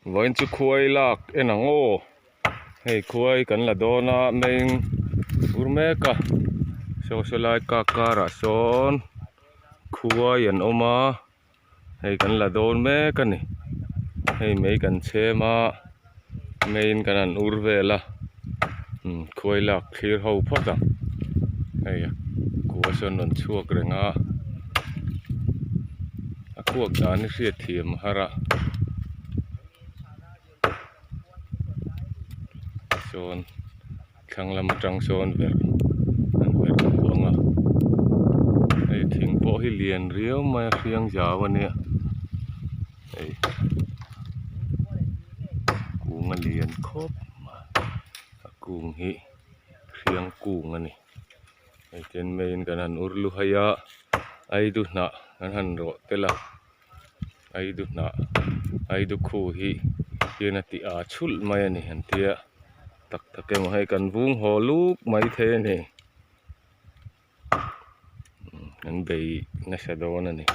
Vawiin chu khuai lak en ang aw hei khuai kan la dawn a meng ur mek a saw saw lai kak karah sawn khuai an awm a hei kan la dawn mek a ni hei mei kan chhem a meiin kan han ur vel a umm khuai lak thlir ho phawt ang hei kua sawn rawn chhuak reng a a kuak dan hi hriat thiam a har a sawn thlang lam atang sawn verh an verh kuang a hei thing pawh hi lian riau mai a hriang zau a nia hei kung a lian khawp mai a kung hi hriang kung a ni. Hei ten meiin kan han ur luhai a aidu hnah kan han rawh tel a aidu hnah aidu khu hi hian a ti ah chhulh mai a ni an tia tak tak emaw hei kan vung haw luk mai thei a ni an bei nasa dawn a ni.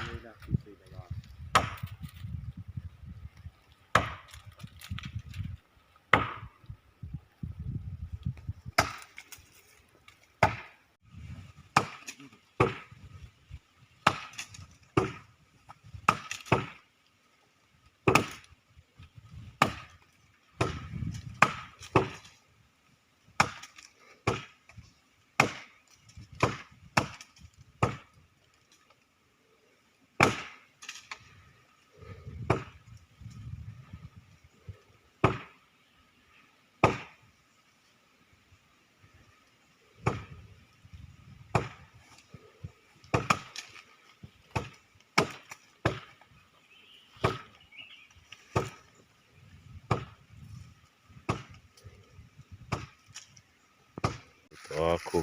A khu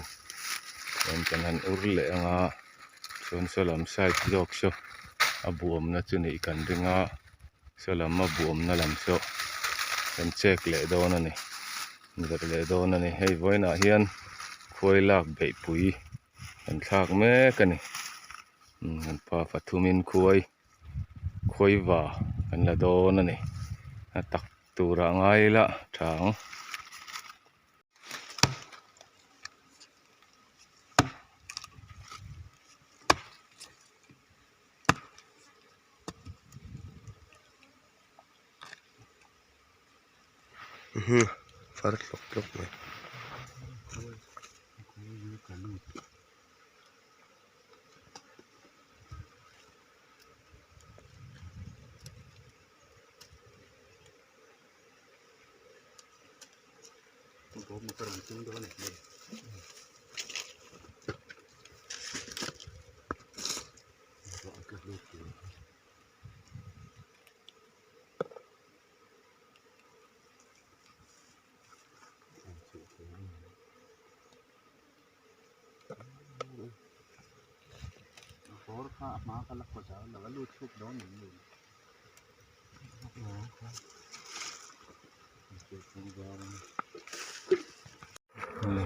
chuan kan han ur leh ang a chuan saw lam side zawk saw a buamna chu nih kan ring a saw lam a buamna lam saw kan check leh dawn a ni verh leh dawn a ni hei vawiinah hian khuai lak beihpui kan thlak mek a ni kan pa pathumin khuai khuai va kan la dawn a ni a tak turah ngai ila tha ang. Far tlawk tlawk mai.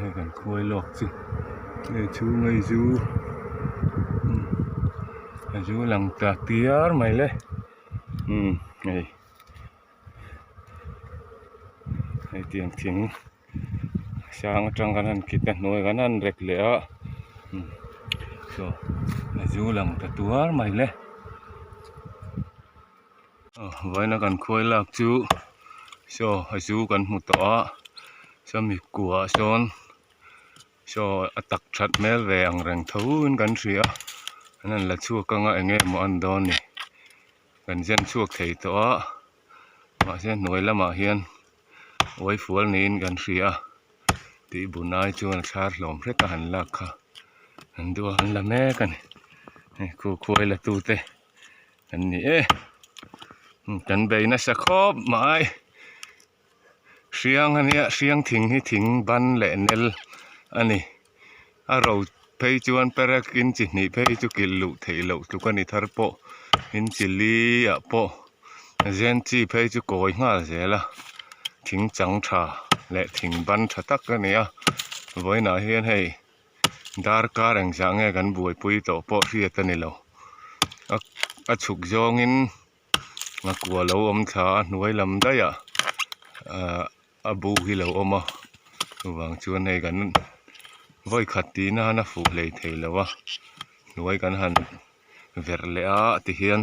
Hei kan khuai lawk chu hei chhung a zu a zu lang ta tiar mai le umm hei hei tiang thing sang atang kan han kit a hnuai kan han rek leh a saw a zu lang ta tuar mai le. Vawiina kan khuai lak chu saw a zu kan hmu tawh a sawmi kuah sawn saw a tak that hmel ve ang reng tho in kan hria a an han la chhuak ang a eng nge maw an dawn ni kan zen chhuak thei tawh a mahse hnuai lamah hian uai fual niin kan hria a tih bun ai chuan a thlar hlawm hret a han lak kha an duh a an la mek a ni hei khu khuai la tu te. An ni e kan bei nasa khawp mai hriang ania hriang thing hi thing ban leh nel a ni a ro phei chuan perek inchi hnih phei chu kilh luh theih loh tluk a ni thar pawh inchi li ah pawh zen chi phei chu kawi nghal zel a thing chang tha leh thing ban tha tak a ni a vawiinah hian hei. Darkar engzah nge kan buaipui tawh pawh hriat a ni lo a chhuk zawngin Ngakua lo awm thla a hnuai lam daih ah ahh a bu hi lo awm a chuvang chuan hei kan vawi khat tih nan a fuh hlei thei lo a hnuai kan han verh leh a tihian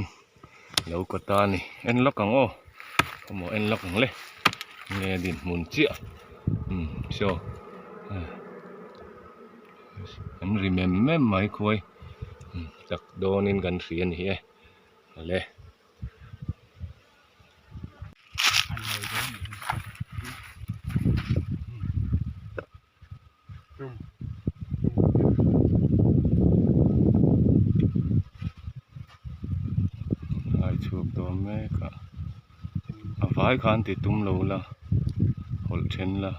lo kaw ta a ni en lawk ang aw emaw en lawk ang le nge dinhmun chiah umm saw an ri mem mem mai khuai chak dawnin kan hria a ni e awle. Lai chhuak dawn mek a a vai khan ti tum lo la hawlh then la.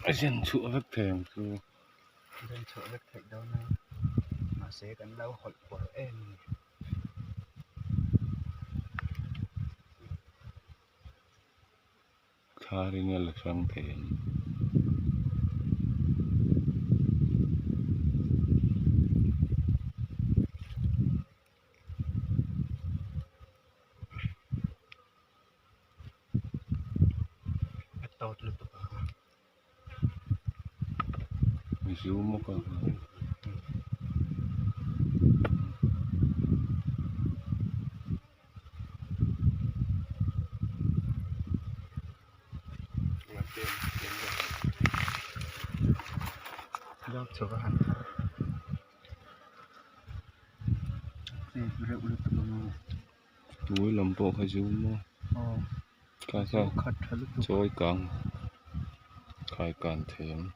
A zen chhuah vek thei ang chu. Zen chhuah vek theih dawn a mahse kan lo hawlh pawrh em a ni. Thlarin a la hrang thei ang. A tawt lutuk a. Zu mawk a. Lak chho a han thar chep reuh lutuk ang aw. Tui lam pawh kha zu maw aw kha kha khat tha lutuk chawi kang khai kan thei ang.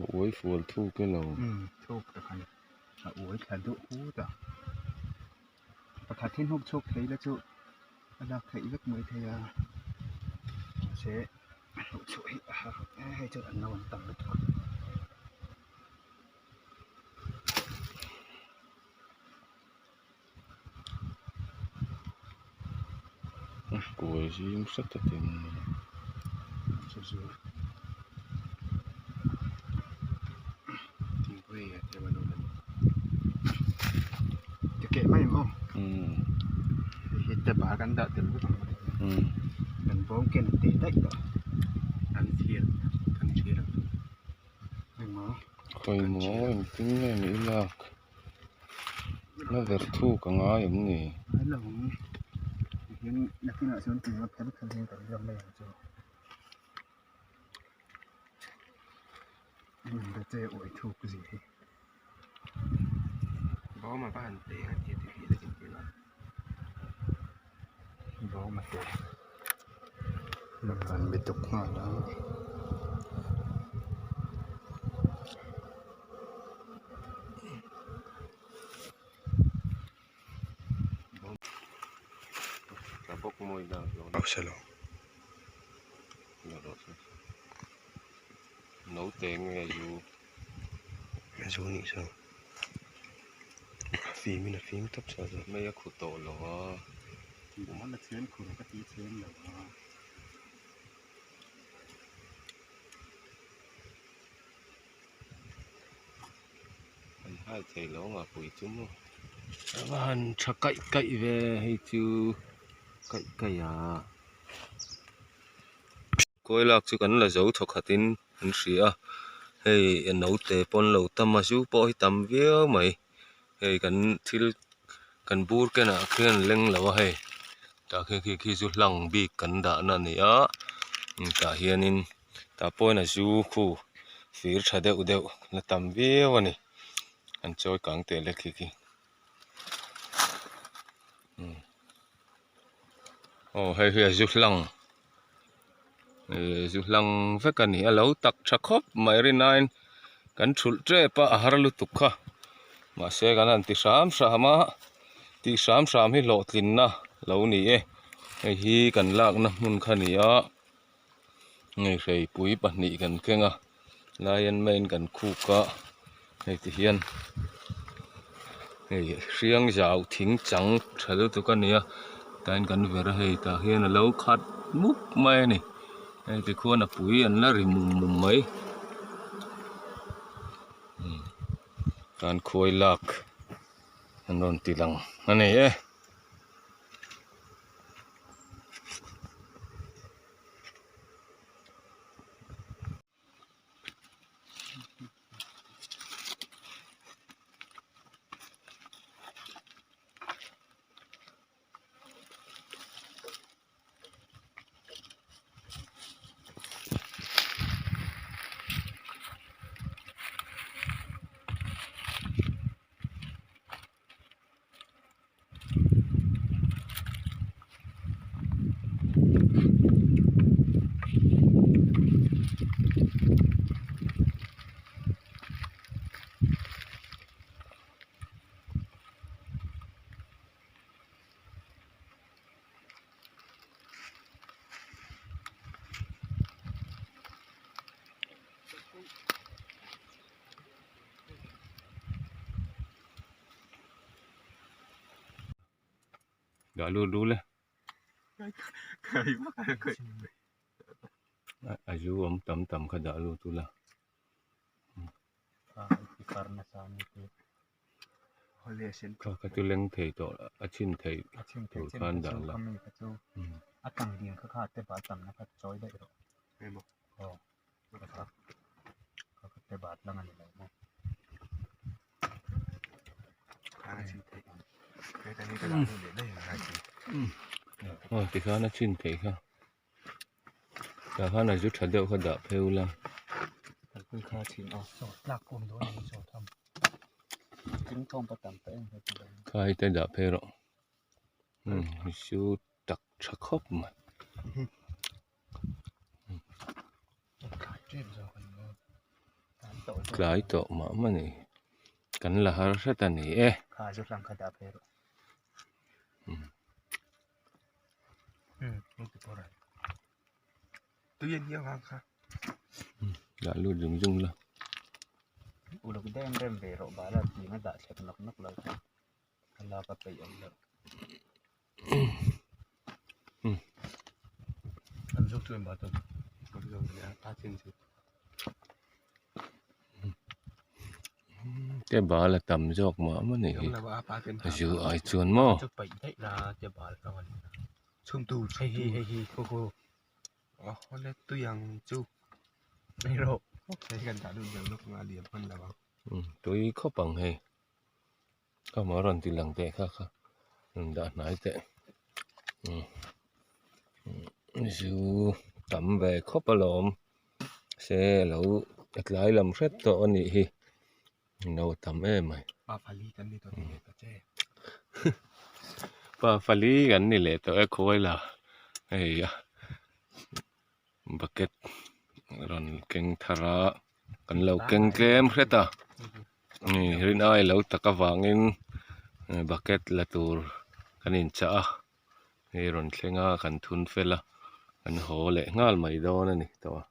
A uai fual thuk e lo. Umm thuk tak a ni a uai thla duh hut a pakhat hi hnuk chhuak thei la chu a lak theih vek mai thei a mahse hnuh chhuah hi a har e hei chu an no an tam lutuk. A kuai zing hret a tin khawi maw engtin nge ni lak. La ver thuk a ngai em ni? Naute nge zu zu nih chu a fim in a fim tawp sa chu mei a khu tawh lo a. An hai thei lo ang a pui chu maw a va han tha kaih kaih ve hei chu kaih kaih a kawi lak chu kan la zo thaw khat in an hria a hei a naute pawn lo tam a zu pawh hi tam viau mai hei kan thil kan bur kenah khian a leng lo a hei tah khian khi khi chu hlang bik kan dahna a ni a tah hianin. Tah pawhin a zu khu fir tha deuh deuh la tam viau a ni an chawi kang teh lek khi khi aw hei hi a zu hlang ihh zu hlang vek a ni a lo tak tha khawp mai rinaiin kan thulh tep a a har lutuk kha mahse kan han ti hram hram a tih hram hram hi hlawhtlinna lo ni e hei hi kan lakna hmun kha a ni a. Hei hreipui pahnih kan keng a laian maiin kan khuk a hei ti hian hei hriang zau thing chang tha lutuk a ni a. Tain kan ver a hei tah hian a lo khat mup mai a ni hei tikhuan a pui an la ri mum mum mai tan khuai lak an rawn ti lang a ni e. Dah lut lut le a zu awm tam tam kha dah lut ula kha kha chu leng thei tawh a chhin thei tur khan dah la. Aw tikhan a chhin theih kha tah khan a zu tha deuh kha dah phei ula. Kha hei te dah phei rawh zu tak tha khawp mai. Tlai tawh mah mah ni kan la har hret a ni e. Dah lut zung zung la. Te bal a tam zawk mah mah ni hi zu ai chuan maw. Tui khawp ang hei. Kha maw rawn ti lang teh kha kha rawn dah hnai teh zu tam ve khawp alawm se alo a tlai lam hret tawh a nih hi no a tam em mai pa fali kan ni leh tawh e khawi la hei a bucket rawn keng thar a kan lo keng tlem hret a. Rin ai lo tak avangin bucket la tur kan inchah a hei rawn thleng a kan thun fel a kan haw leh nghal mai dawn a ni tawh a.